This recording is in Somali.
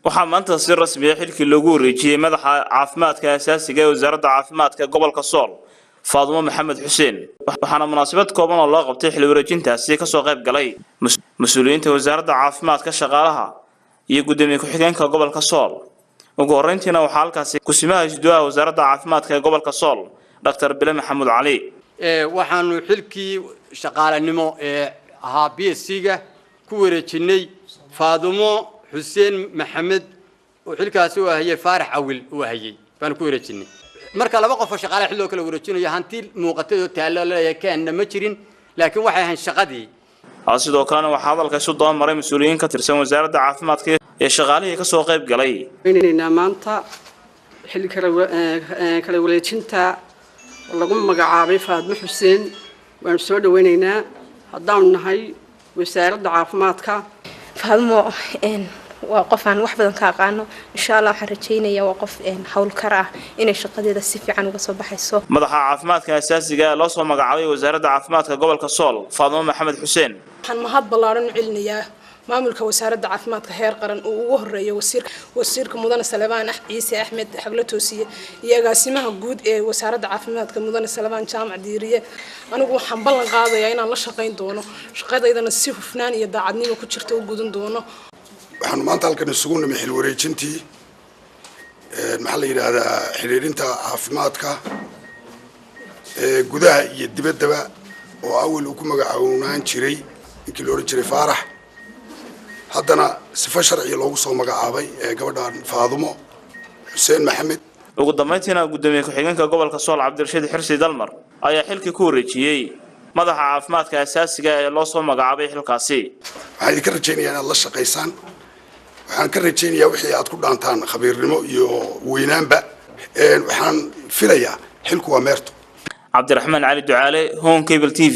Waxaa maanta si rasmi ah xilkii loogu wareejiyey madaxa caafimaadka asaasiga ee Wasaaradda Caafimaadka gobolka Sool, Faadumo Maxamed Xuseen. Waxaana munaasabad kooban oo loo qabtay xil wareejintaasi kasoo qayb galay mas-uuliyiinta Wasaaradda Caafimaadka, shaqaalaha iyo gudoomiye ku-xigeenka gobolka Sool. Ugu horreyntiina waxaa halkaasi kusimaha isduwaha Wasaaradda Caafimaadka ee gobolka Sool, Dr Bile Maxamuud Cali. Waxaanu xilkii shaqaalanimo ee ahaa PHC-ga ku wareejinay Faadumo Xuseen Maxamed, oo xilkaasi uu ahayey Faarax Awil uu ahayey baanu ku wareejinay. Marka laba qof oo shaqaale xil loo kala wareejinayo, hanti muuqatay oo taallo leeyahay keenna ma jirin, laakiin waxay ahayn shaqadii. Sidoo kalena waxaa hadalka isu daba maray mas-uuliyiin ka tirsan Wasaaradda Caafimaadka ee shaqaalihii kasoo qayb galay. Weynaynaa maanta xil kala wareejinta lagu magacaabay Faadmo Xuseen. Waanu soo dhaweynaynaa haddaanu nahay Wasaaradda Caafimaadka. Faadmo waa qof aan wax badan ka aqaano. Insha Allah waxaan rajaynayaa, waa qof howlkar ah, inay shaqadeeda si fiican uga soo baxayso. Madaxa caafimaadka asaasiga ee loo soo magacaabay Wasaaradda Caafimaadka gobolka Sool, Faadmo Maxamed Xuseen. Waxaan mahad ballaaran u celinayaa maamulka Wasaaradda Caafimaadka heer qaran uu ugu horeeyo wasiirka Mudane Salebaan Ciise Axmed Xaglo Toosiye iyo agaasimaha guud ee Wasaaradda Caafimaadka, Mudane Salebaan Jaamac Diiriye. Anigu waxaan ballan qaadayaa inaan la shaqayn doono, shaqadaydana si hufnaan iyo daacadnimo ku jirta u gudan doono. Waxaanu maanta halkan isugu nimi xil wareejintii, maxaa la yidhaahdaa, xidhiidhinta caafimaadka gudaha iyo dibaddaba, oo awal uu ku magacawnaan jiray ninkii la odhan jiray Faarax, haddana sifo sharciga loogu soo magacaabay gabadhan Faadumo Xuseen Maxamed. Ugu dambeyntiina gudoomiye ku-xigeenka gobolka Sool, Cabdirashiid Xirsi Dalmar, ayaa xilkii ku wareejiyey madaxa caafimaadka asaasiga ee loo soo magacaabay xilkaasi. Waxaan idinka rajaynayaa inaad la shaqaysaan. Waxaan ka rajaynayaa wixii aad ku dhaantaan khabiirnimo iyo weynaanba. Waxaan filayaa xilku waa meerto. Cabdiraxmaan Cali Ducaale, Horn Cable TV.